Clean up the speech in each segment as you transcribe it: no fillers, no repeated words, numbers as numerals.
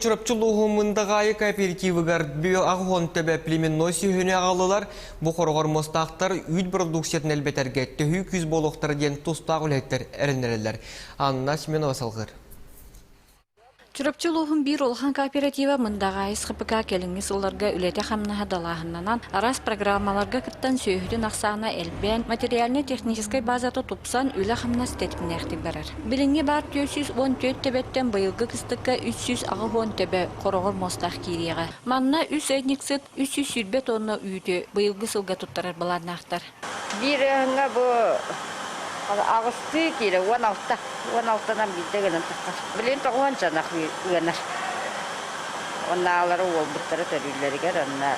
Чурапчы улууһун Мындаҕаайы кооперативыгар 80 төбө племенной сүөһүнү аҕаллылар. Бу хороҕор муостаахтар үүт продукциятын элбэтэргэ төһүү күүс буолуохтара диэн тустаах үлэһиттэр эрэннэрэллэр. Анна Семенова салҕыыр. Чурапчы улууһун биир улахан кооператива Мындаҕаайы СХПК кэлиҥҥи сылларга үлэтэ-хамнаһа далааһыннанан, араас программаларга кыттан сүөһүтүн ахсаана элбээн, материальнай-техническэй базата тупсан, үлэ-хамнас тэтимнээхтик барар. Билиҥҥи баар 414 төбөттөн быйылгы кыстыкка 380 төбө хороҕор муостаах киириэҕэ. Манна үс ыанньыксыт 320 тонна үүтү быйылгы сылга туттарар былааннаахтар. Биир ыһыҥҥа бу аҕыстыы киилэ, 16, 16-нан биирдэ гынан таххар. Билигин тоҕуһан чанах ыанар. Оннаалары уолбуттара төрүүллэригэр онно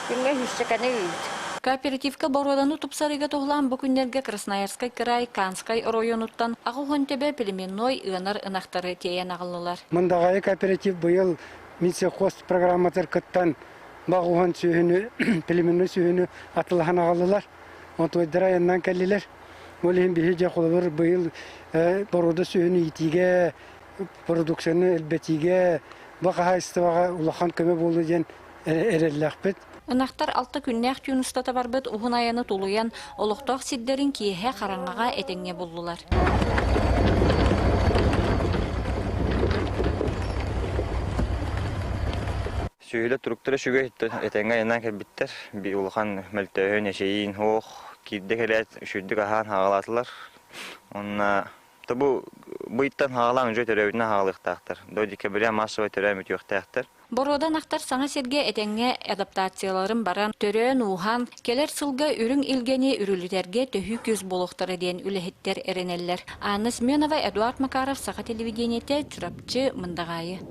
күҥҥэ үһүсчэкэни үүт. Кооперативка боруоданы тупсарыыга туһулаан бу күннэргэ Красноярскай кыраай Канскай оройуонуттан 80 төбө племенной ыанар ынахтары тиэйэн аҕаллылар. Мындаҕайы кооператив быйыл Минсельхоз программатыгар кыттан баҕуһан сүөһүнү, племенной сүөһүнү атылаһан аҕаллылар. Онтуойдара айаннаан кэллилэр. Ол иһин биһи дьэ холобур быйыл боруода сүөһүнү иитиигэ, продукцияны элбэтиигэ, бу хаһаайыстыбаҕа улахан көмө буолуо диэн эрэллээхпит. Ынахтар алта күннээх түүн устата барбыт уһун айаны тулуйан, олохтоох сирдэрин киэһэ хараҥаҕа этэҥҥэ буллулар. Сүөһүлэр туруктара үчүгэй, этэҥҥэ айаннаан кэлбиттэр. Биир улахан мөлтөөһүн, эчэйиин суох. Киирдэ кэлээт, үчүгэйдик аһаан хаалаатылар. Уонна бу быйыттан хаалаан уже төрөөбүтүнэн хаалыахтаахтар. До декабря массовай төрөөн бүтүөхтээхтэр. Боруодан ахтар саҥа сиргэ этэҥҥэ адаптацияларын баран, төрөөн-ууһаан, кэлэр сылга үрүҥ илгэни үрүлүтэргэ төһүү күүс буолуохтара диэн үлэһиттэр эрэнэллэр. Анна Семенова, Эдуард Макаров, Саха телевидениетэ, Чурапчы, Мындаҕаайы.